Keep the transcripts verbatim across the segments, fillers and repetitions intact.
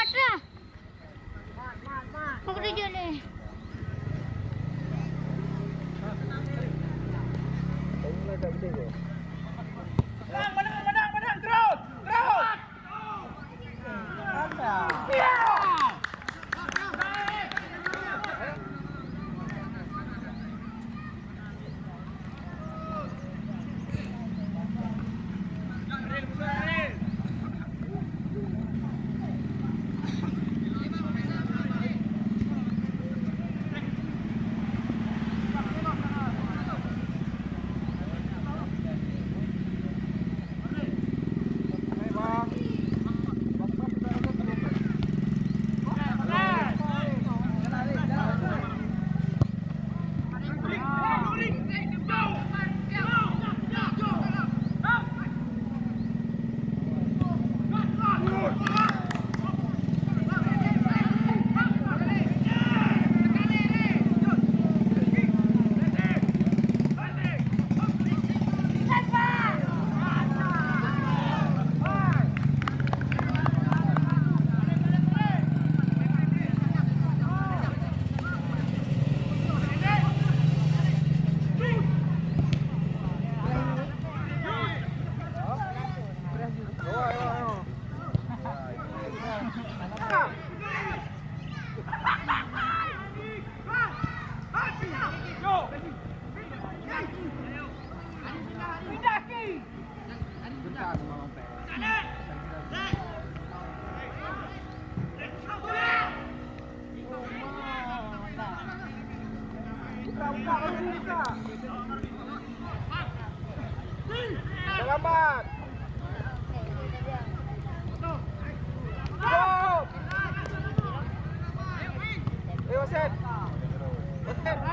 Dah. Mau kerja ni. Menang, menang, menang, menang, terus, terus. Selamat. Go. Eh, wasit. Wasit.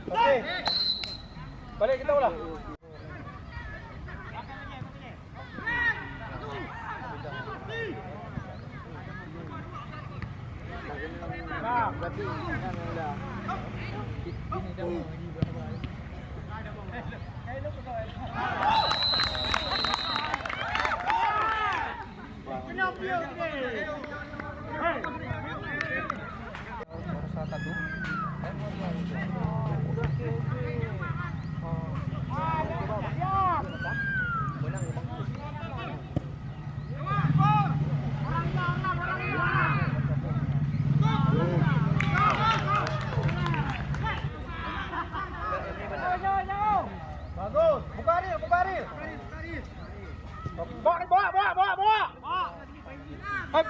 Oke. Balik kita ulah. Bagus, buka ril, buka ril. Bawa, bawa, bawa, bawa, bawa. Hop.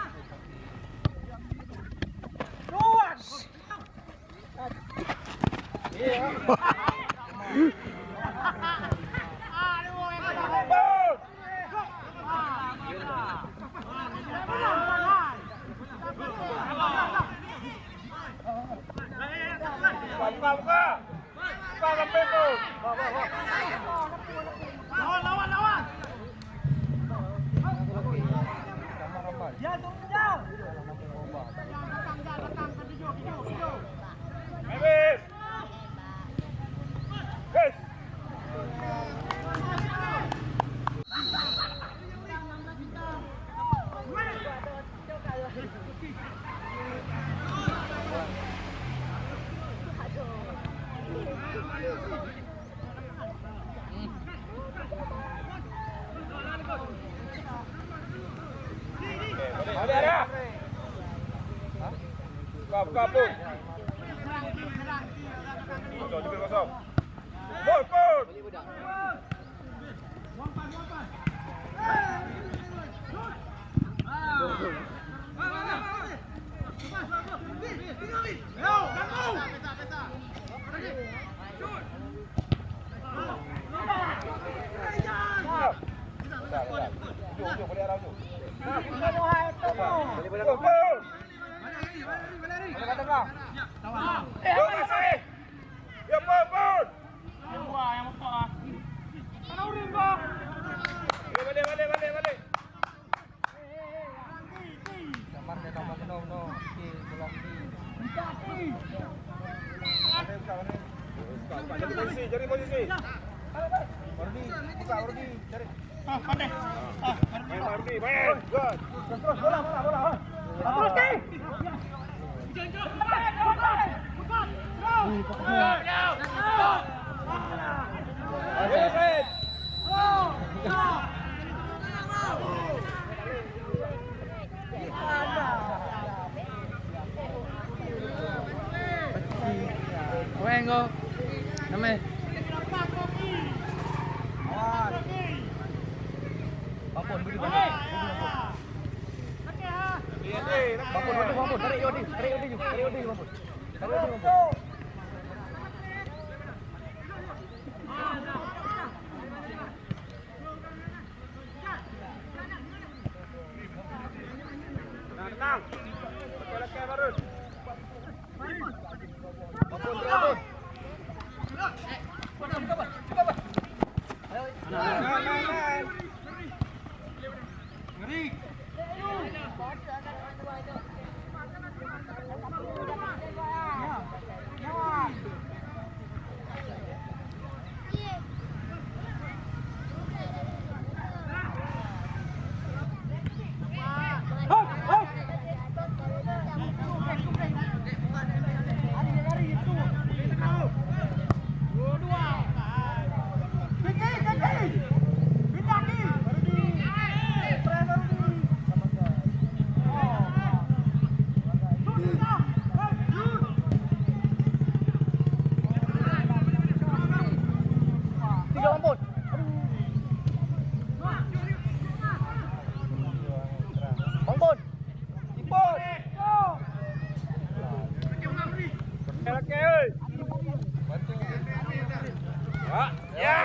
Luas. Buka, buka, buka. Lawan, lawan, lawan. Habis. Yes. Buka, buka, Pun. Kosong, tiga kosong. Pun, Pun. Ya, Pun, Pun. Balik, balik, balik, balik. Cari posisi, cari posisi. Wardi, buka Wardi, cari. Ah, pandai. Ah, Wardi. Main Wardi, main. Good. Terus, terus, bola, bola, bola. Terus, Ki. Weng go. Nameh. Awas. Bang Pon, beri, Bang Pon. Bang Pon, Bang Pon, Bang Pon. Tarik Yodi, tarik Yodi ju, tarik Yodi ju, Bang Pon. Tarik Yodi, Bang Pon. Tenang, tenang. Lekeh-lekeh baru. Tiga Bang Pon. Bang Pon. Ipon. Okey, okey, oi. Ya. Ya.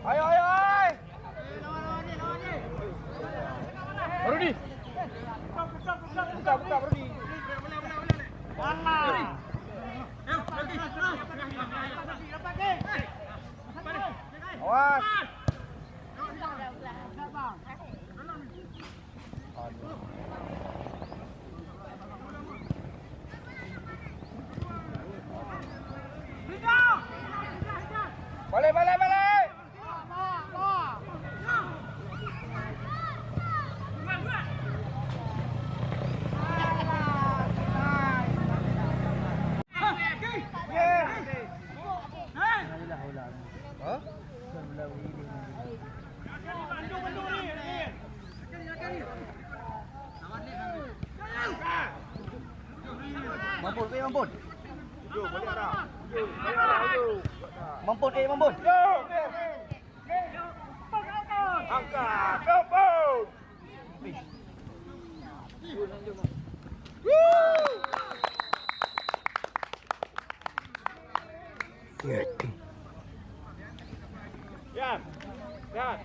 Ayo, ayo, ayo. Rudi. Buka, buka, Rudi. Awas. Balik, balik, balik. Mampun, eh, mampun. Mampun, eh, mampun. Angkat, mampun. Yan. Yan.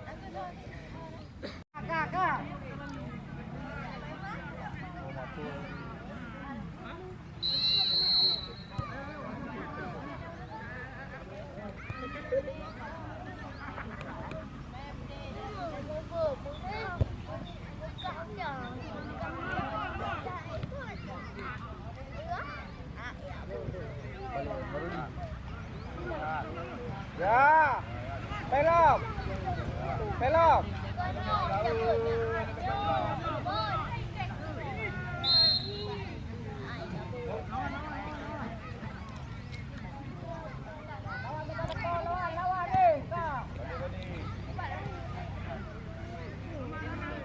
Ya. Pelok. Pelok.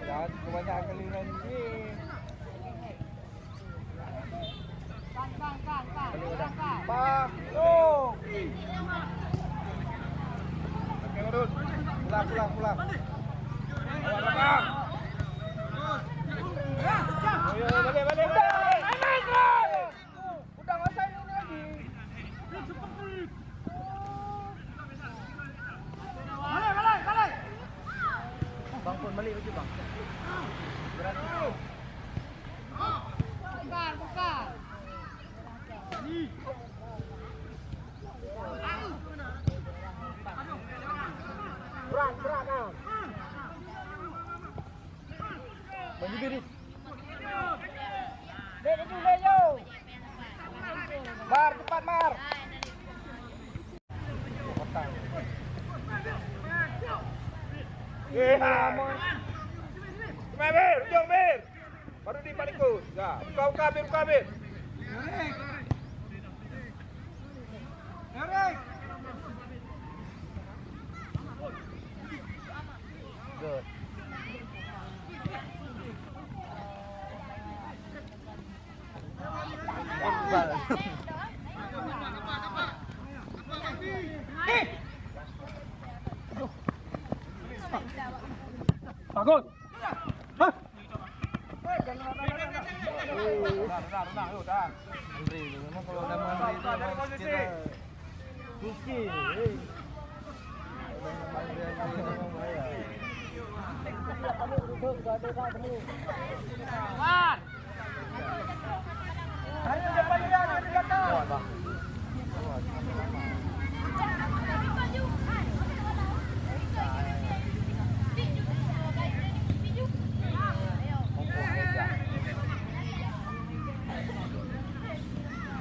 Jangan kebanyakan aliran ni. Pang, pang. Oke, urut. Pulang, pulang, pulang. Awak belakang. Ayo, balik, balik, balik. Udang asai ni lagi. Balik, balik, balik. Bang Pun balik lagi, Bang. Berarti. Bukan, bukan. Berat, berat, Bang. Bang Jibir. Dek, laju, dek, laju. Mar, cepat, Mar. Eh, Mar. Cepat, Bir, ujong, Bir. Baru di Palikut. Ya, buka, buka, Bir, buka, Bir. Good. Bagus. Hah? Andre, memang kalau nama Andre itu memang sekedar Oke, eh. Hari depan dia, hari kata.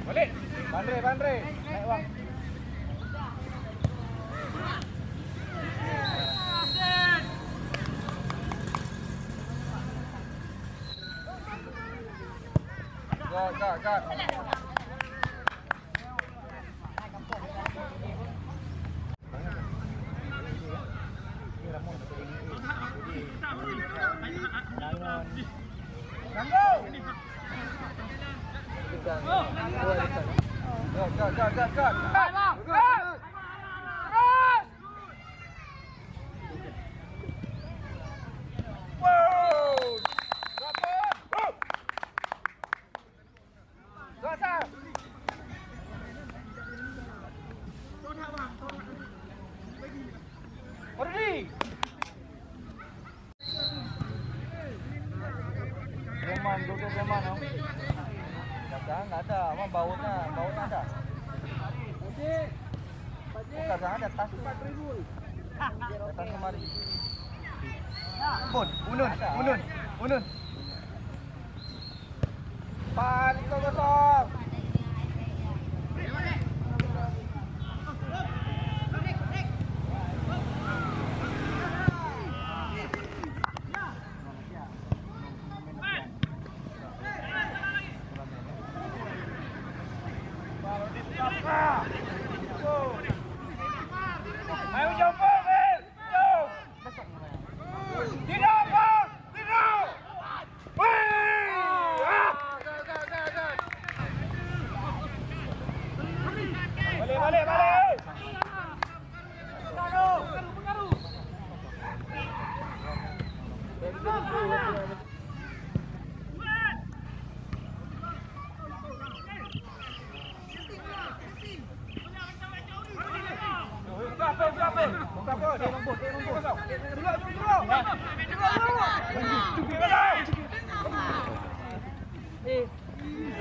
Balik. Bandre, bandre. Naik, bang. Got, got, got. Ready. Preman, duduk preman, oh. Kadang ada, apa, bautnya, bautnya ada. Bukan, ada tas tu. Datang kemari. Pun, unun, unun, unun. Empat kosong. Ayo, jumpa, Fir! Jom! Tidak, Bang! Tidak! Wih! Ah! Balik, balik, balik!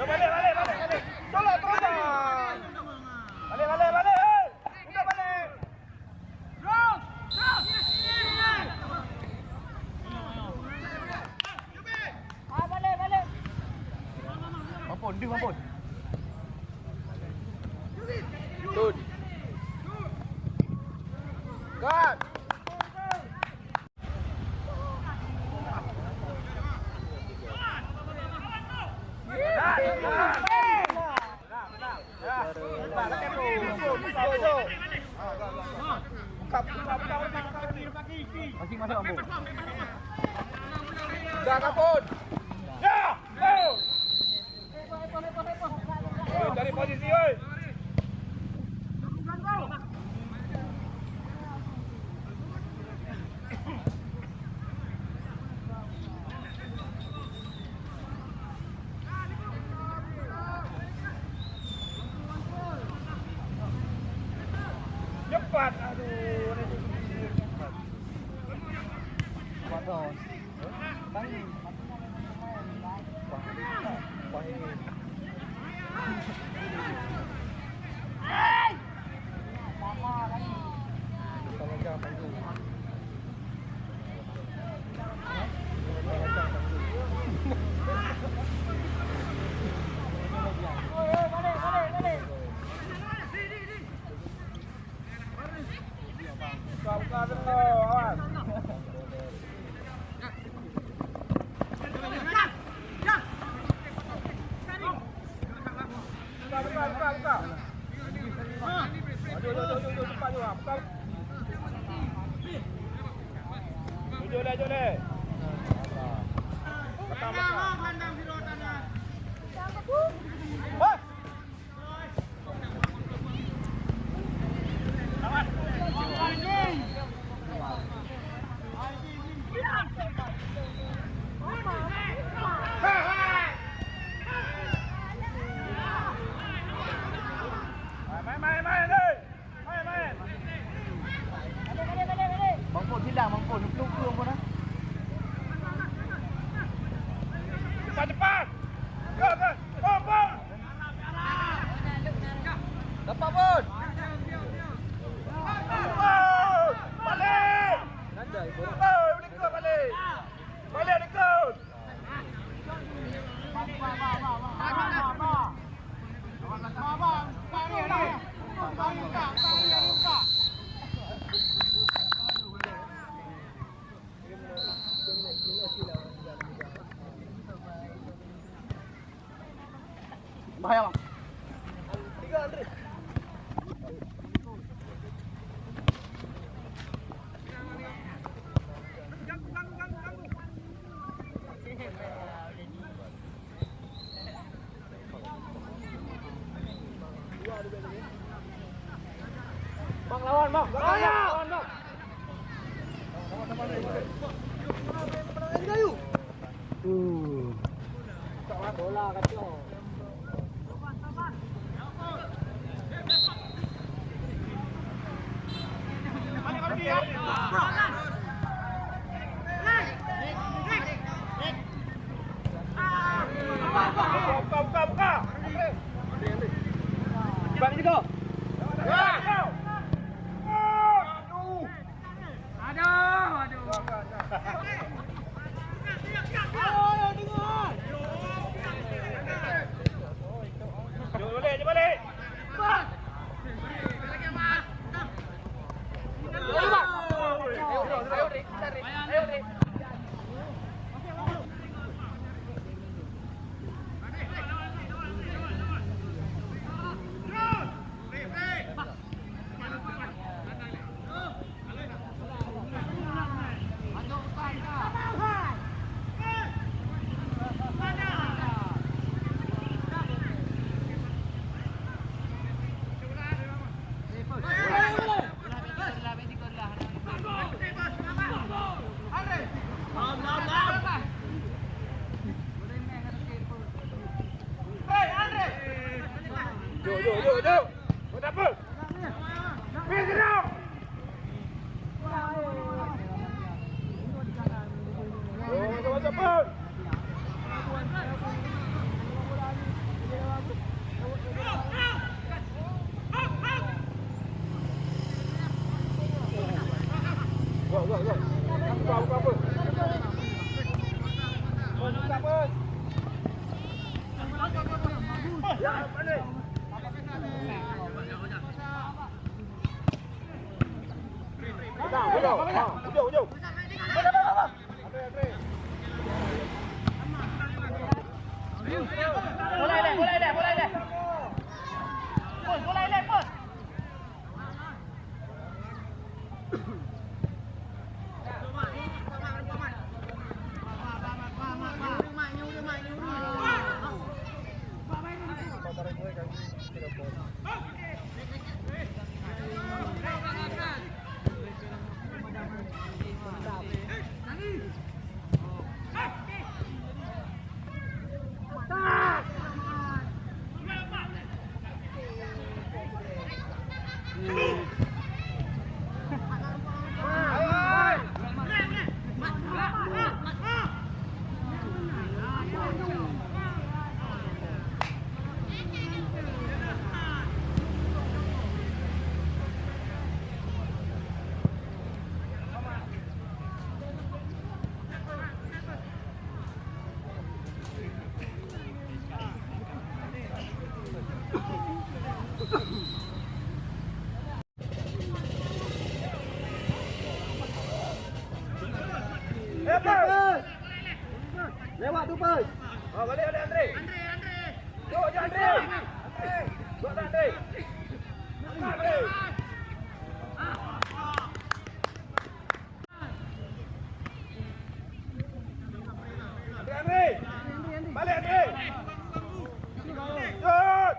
Balik, balik, balik, balik. Tolak, tolak. Balik, balik, balik. Hei, udah balik. Mampun, dia mampun. Tun. Cut. Masih masuk, Ambo. Dah kapun. Ya. Go. Oi, cari posisi, oi. Cepat, aduh. Waduh. Buka, buka, buka, awas. Buka, buka, buka, buka. Aduh, aduh, aduh, aduh, cepat juga. Buka. Jujur leh, jujur leh. Pas. Main, main, main, hei! Bang Pon hilang, Bang Pon. Cepat, cepat. Go, go. Go, go. Dapat, Pon. Go. Balik. Go, dekat balik. Balik, dekat. Bahaya, Bang. Bang, lawan, Bang. Lawan, lawan, Bang. Uh. Bola kacau. Buka, buka, buka. Balik situ. Aduh, aduh. Ayo, ayo, dengar. Jom balik, jom balik. Ujong, ujong, ujong. Lewat tu, Boy. Oh, balik, balik, Andre. Andre, Andre. Jom, jom, Andre. Buat, Andre. Andre. Andre, Andre. Balik, Andre. Jom.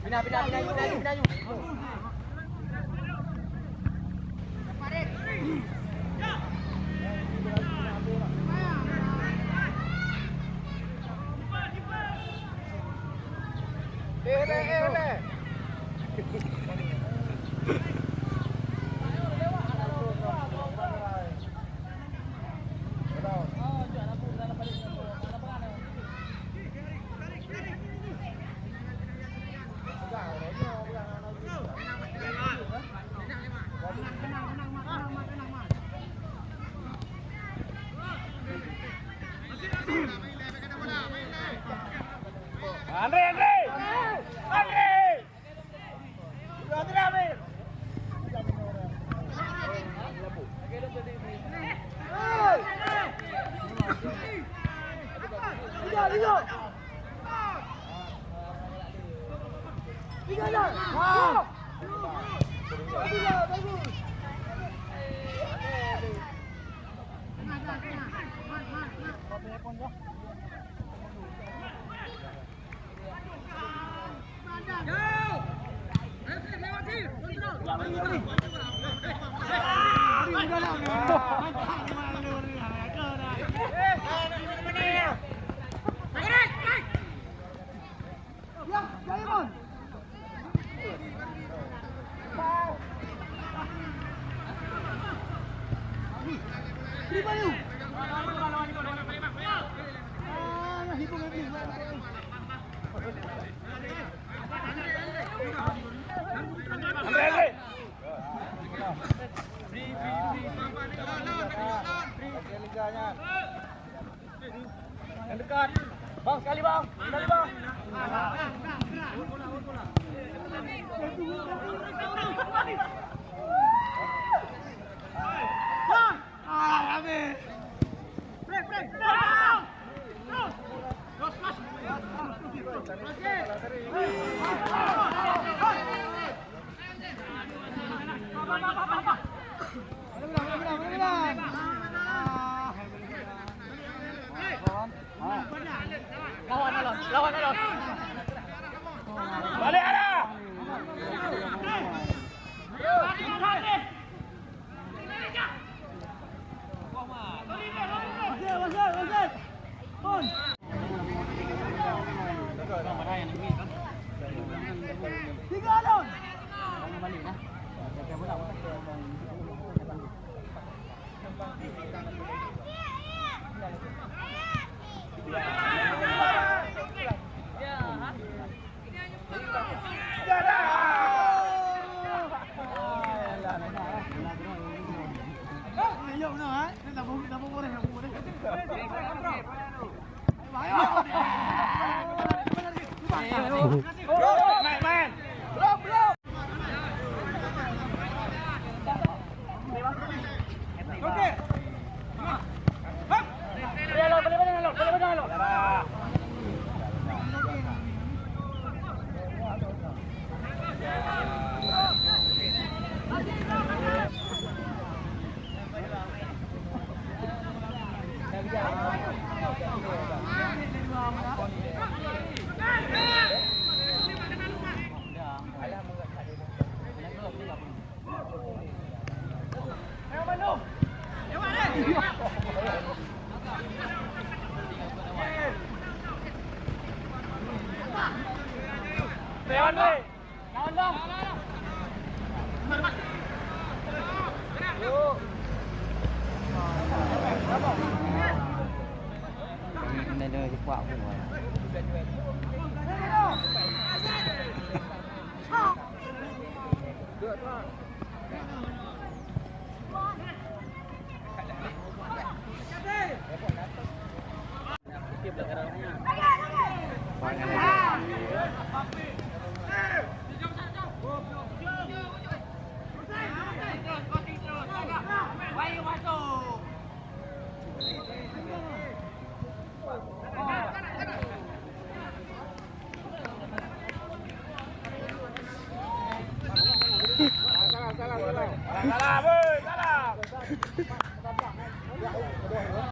Pindah, pindah, pindah, pindah, pindah. Andre, Andre! Andre! Yang dekat. Bang, sekali, Bang. Sekali, Bang. Lawan, lawan, lawan, lawan. Balik arah. Tiga lon.